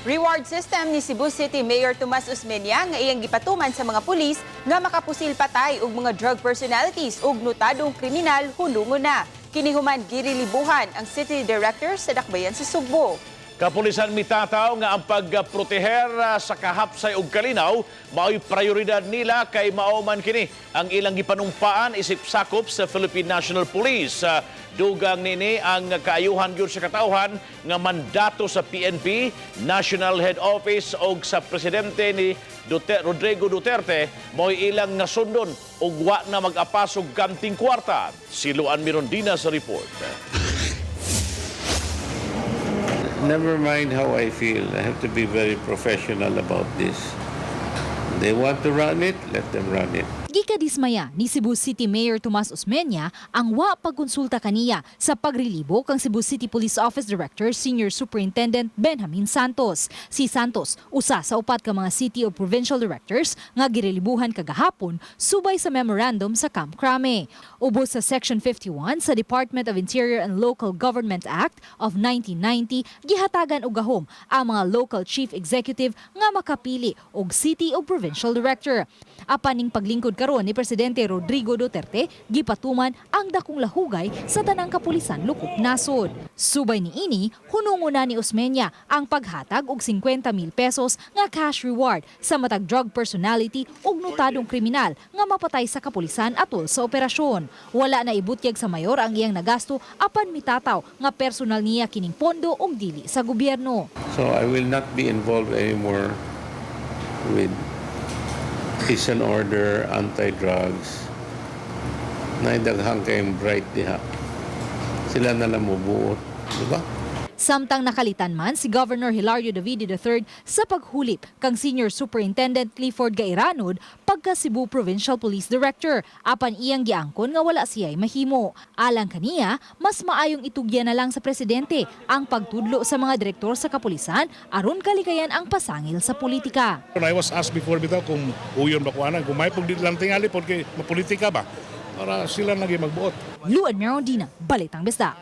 Reward system ni Cebu City Mayor Tomas Osmeña nga iyang gipatuman sa mga pulis nga makapusil patay og mga drug personalities ug notadong kriminal hunungon na. Kini human girelibuhan ang city director sa dakbayan sa Sugbo. Kapulisan mitataw nga ang pagproteher sa kahapsay ug kalinaw mao'y prioridad nila kay mao man kini ang ilang gipanumpaan isip sakop sa Philippine National Police. Dugang nini ang kaayuhan gyud sa katawhan nga mandato sa PNP, National Head Office og sa presidente ni Rodrigo Duterte mao'y ilang nasundon ug wa na mag-apas og ganting kwarta. Si Luan Mirondina sa report. Never mind how I feel. I have to be very professional about this. They want to run it, let them run it. Gikadismaya ni Cebu City Mayor Tomas Osmeña ang wa pagkonsulta kaniya sa pagrelibo kang Cebu City Police Office Director Senior Superintendent Benjamin Santos. Si Santos usa sa upat ka mga city o provincial directors nga girelibuhan kagahapon subay sa memorandum sa Camp Crame. Ubos sa Section 51 sa Department of Interior and Local Government Act of 1990, gihatagan og gahom ang mga local chief executive nga makapili og city o provincial director. Apan ning paglingkod karon ni Presidente Rodrigo Duterte, gipatuman ang dakong lahugay sa tanang kapulisan lukop nasod. Subay niini, hunungon na ni Osmeña ang paghatag og 50 mil pesos nga cash reward sa matag drug personality ug notadong kriminal nga mapatay sa kapulisan atol sa operasyon. Wala na ibutyag sa mayor ang iyang nagasto, apan mitataw nga personal niya kining pondo ug dili sa gobyerno. So I will not be involved anymore with peace and order, anti-drugs. Naay daghan kayong bright diha. Sila na lang mubuot. Di ba? Samtang nakalitan man si Governor Hilario Davide III sa paghulip kang Senior Superintendent Clifford Gairanod pagka Cebu Provincial Police Director, apan iyang giangkon nga wala siya'y mahimo. Alang kaniya, mas maayong itugyan na lang sa presidente ang pagtudlo sa mga direktor sa kapulisan aron kalikayan ang pasangil sa politika. I was asked before bitaw kung uyon ba ko ana, kung may pag lang tingali porque mapolitika ba para sila nagi magbuot. Luan Merondina, Balitang Bisdak.